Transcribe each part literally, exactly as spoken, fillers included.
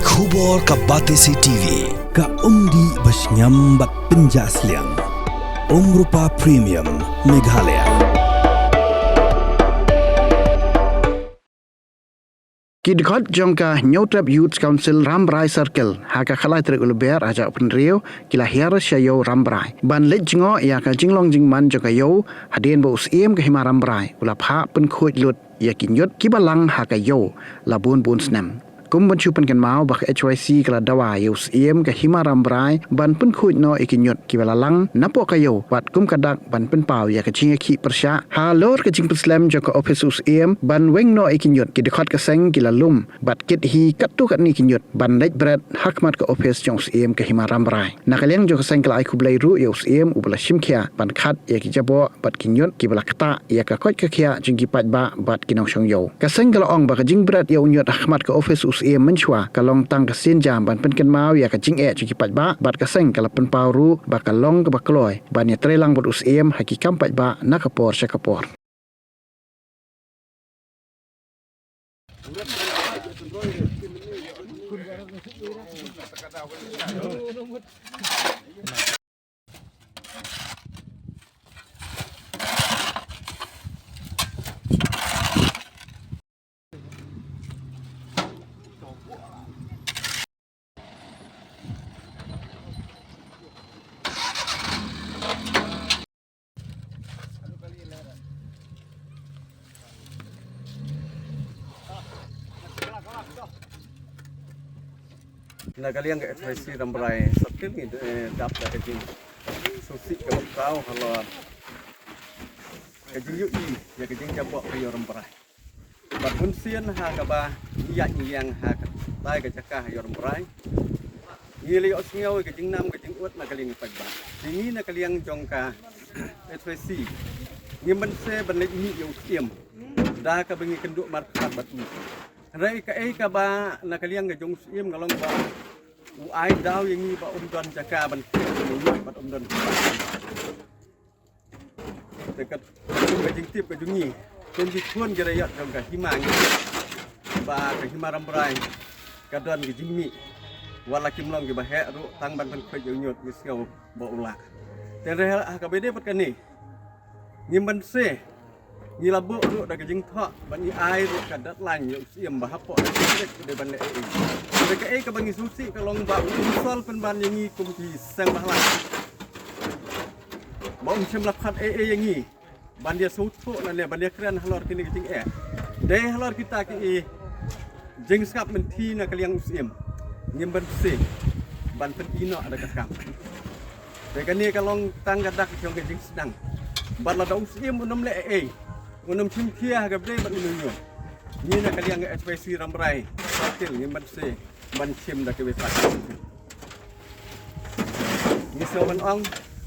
Khubor ka Batesi T V, ka umdih ba shngiam bad pynjah sliang. Umrupa Premium, Meghalaya. Ki dkhot jong ka Hynñiewtrep Youth Council Rambrai Circle, ha ka khatlai tarik u Lber ha ka jaka pynriew, ki la hiar sha Ïew Rambrai ban leit jngoh ïa ka jinglong jingman jong ka ïew, hadien ba u Syiem ka Hima Rambrai u la phah pynkhuid lut ïa ki ñiut kiba lang ha ka ïew la bun bun snem. Kum ban shu pynkynmaw ba ka H Y C ka la dawa ïa u Syiem ka Hima Rambrai ban pynkhuid noh ïa ki ñiut kiba la lang napoh ka ïew, bad kum ka dak ban pynpaw ïa ka jingïakhih pyrshah halor ka jingpynslem jong ka ophis u Syiem ban weng noh ïa ki ñiut, ki dkhot ka seng ki la lum bad kit hi katto katne ki ñiut ban leit bret ha khmat ka ophis jong u Syiem ka Hima Rambrai. Na ka liang jong ka seng ka la ai khublei ruh ïa u Syiem uba la shim khia ban khat ïa ki jaboh bad ki ñiut kiba la ktah ïa ka koit ka khiah jong ki paidbah bad ki nongshong ïew. Ka seng ka la ong ba ka jingbret ïa u ñiut ha khmat ka ophis u Syiem mynshuwa ka long tang ka sienjam ban pynkynmaw ïa ka jingeh jong ki paidbah, bad ka seng ka la pynpaw ruh ba ka long kaba kloi ban ïatreilang bad u Syiem ha ki kam paidbah na ka por sha ka por. Na ka liang ka H Y C Rambrai Circle ngi, eh, dap da ka jingsngewsih kaba khraw halor ka jingïohi ïa ka jingjaboh ka ïew Rambrai. Bad bunsien ha kaba ngi ïaid ngi ïeng ha katai ka jaka ha ïew Rambrai, ngi la ïohsngew ïa ka jingnam ka jingud na ka liang ki paidbah. Te ngi na ka liang jong ka H Y C ngim banse ban leit mih ïa u Syiem da kaba ngi kynduh markhmat bad u. Hynrei kaei kaba na ka liang ka jong u Syiem ka long ba u ai daw ïa ngi ba ym don jaka ban, bad ym don. Te kat, ka jingtip ka jong ngi, kum ki khun ki raiot jong ka hima ngi, ba ka Hima Rambrai ka don ki jingmih, wat la kim long kiba heh ruh, tang ban pynkhuid ïa u ñiut ngi sngew ba u lah. Te hynrei ha kaba ïadei bad kane, ngim banse, ngi la buh ruh da ka jingthoh ba ngi ai ruh ka deadline ïa u Syiem ba hapoh ka jingkit u dei ban leh ei ei. Te kaei kaba ngi sngewsih ka long ba u ym sngewsih pynban ïa ngi kum ki seng bhalang. Ba um shym la khot ei ei ïa ngi ban ïa sngewthuh lane ban ïa kren halor kine ki jingeh. Dei halor kita ki jingsngap mynthi na ka liang u Syiem ngim banse ban pyni noh da ka kam. Te kane ka long tang ka dak jong ka jingsdang. Bad lada u Syiem un ym leh ei ei, un ym shim khia ha kaba ïadei bad une u ñiut, ngi na ka liang ka H Y C Rambrai Circle ngim banse ban shim da kiwei pat. Ngi sngew ban ong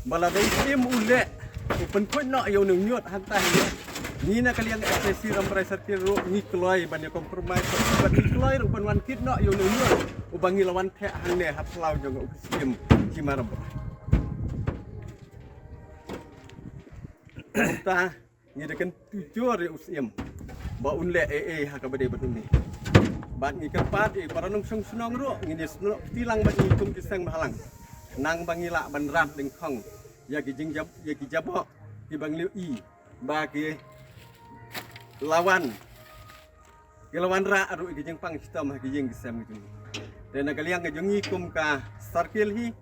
ba lada u Syiem u leh, u pynkhuid noh ïa une u ñiut hangta hi, ngi na ka liang H Y C Rambrai Circle ruh ngi kloi ban ïa compromise, bad ngi kloi ruh ban wan kit noh ïa une u ñiut uba ngi la wan theh hangne ha phyllaw jong u Syiem Hima Rambrai. Kumta ngi da kyntu jur ïa u Syiem ba un leh ei ei ha kaba ïadei bad une. Bad ngi kyrpad ïa para nongshong shnong ruh, ngin ïa snoh kti lang bad ngi kum ki seng bhalang, nang ba ngi lah ban rap dyngkhong ïa ki jingjab, ïa ki jaboh kiba ngi la ïohi ba ki la wan, ki la wanrah ruh ïa ki jingpang shitom ha ki ïing ki sem ki jong ngi. Te na ka liang ka jong ngi kum ka circle hi,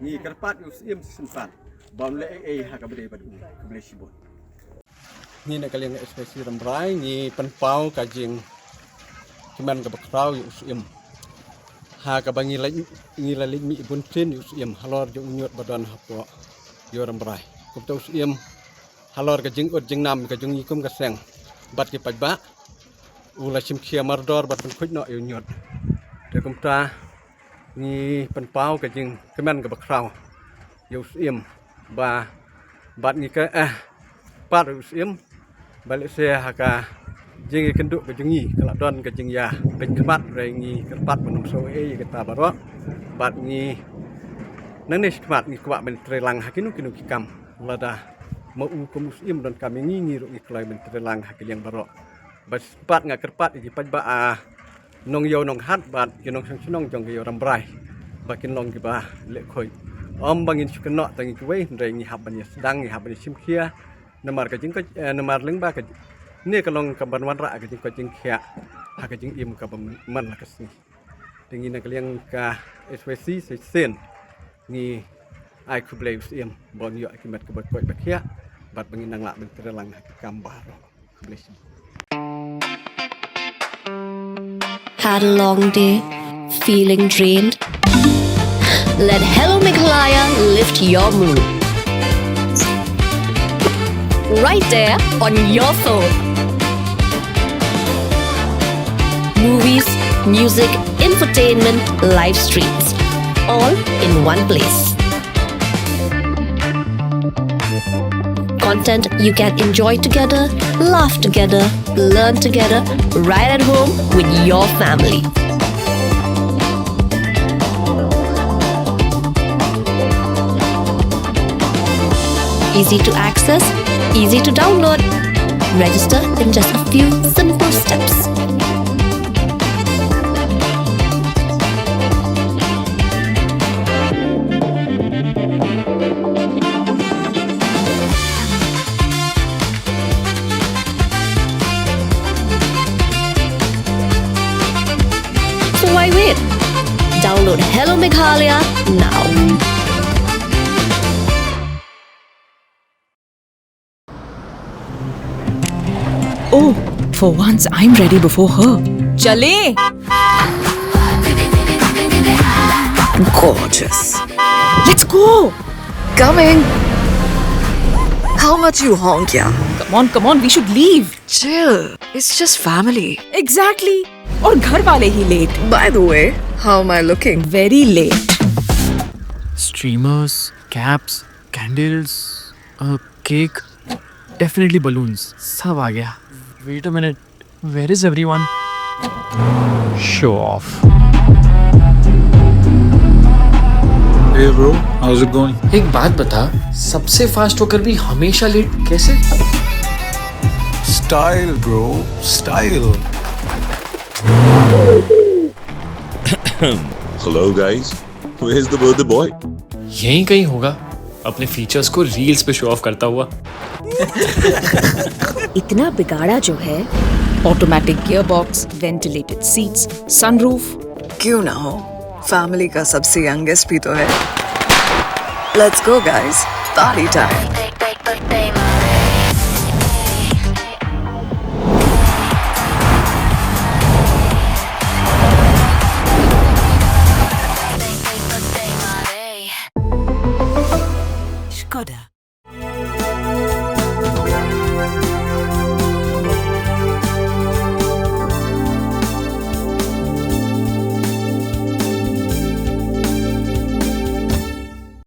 ngi kyrpad ïa u Syiem shisien pat ba un leh ei ei ha kaba ïadei bad une. Khublei shibun. Ngi na ka liang ka H Y C Rambrai ngi pynpaw ka jingkmen kaba khraw ïa u Syiem ha kaba ngi la, ngi la leit mih bunsien ïa u Syiem halor jong u ñiut ba don hapoh ïew Rambrai. Kumta u Syiem halor ka jingud jingnam ka jong ngi kum ka seng bad ki paidbah, u la shim khia mardor bad pynkhuid noh ïa u ñiut. Te kumta ngi pynpaw ka jingkmen kaba khraw ïa u Syiem ba, bad ngi kyrpad ïa u Syiem ba lehse ha ka jingïakynduh ka jong ngi ka la don ka jingïapeit khmat, hynrei ngi kyrpad ban ym sngew ei ei ïa kata baroh. Bad ngi nangne shakhmat ngi kwah ban treilang ha kino kino ki kam. Lada ma u kum u Syiem donkam ïa ngi, ngi ruh ngi kloi ban treilang ha ki liang baroh. Bad shisien pat nga kyrpad ïa ki paidbah, ah, nongïaw nonghat bad ki nongshong shnong jong ka ïew Rambrai ba kin long kiba leh khuid. Ym ba ngin shu kynnoh tang ïa kiwei, hynrei ngi hap ban ïa sdang, ngi hap ban ïa shim khia. Namar ka jingkoit, eh, namar lyngba ka, ne ka long ka ban wanrah ka jingkoit jingkhiah ha ka jingim kaba man la ka sngi. Te ngi na ka liang ka S Y C sa shisien ngi ai khublei u Syiem ba un ïoh ki met kaba koit ba khiah bad ba ngin nang lah ban trei lang ha ki kam baroh. Khublei shibun. Had a long day? Feeling drained? Let Hello Meghalaya lift your mood. Right there on your phone. Movies, music, entertainment, live streams, all in one place. Content you can enjoy together, laugh together, learn together, right at home with your family. Easy to access, easy to download. Register in just a few simple steps. So why wait? Download Hello Meghalaya now. Oh, for once I'm ready before her. चले। Gorgeous. Let's go. Coming. How much you honk, yeah? Come on, come on, we should leave. Chill. It's just family. Exactly. और घर वाले ही late. By the way, how am I looking? Very late. Streamers, caps, candles, a cake, definitely balloons. सब आ गया. Wait a minute. Where is everyone? Show off. Hey bro, how's it going? एक बात बता, सबसे फास्ट होकर भी हमेशा लेट कैसे? Style bro, style. Hello guys, where's the birthday boy? यहीं कहीं होगा, अपने फीचर्स को रील्स पे शो ऑफ करता हुआ. इतना बिगाड़ा जो है. Automatic gearbox, ventilated seats, sunroof. क्यों ना हो, फैमिली का सबसे यंगेस्ट भी तो है. Let's go guys, party time. Skoda.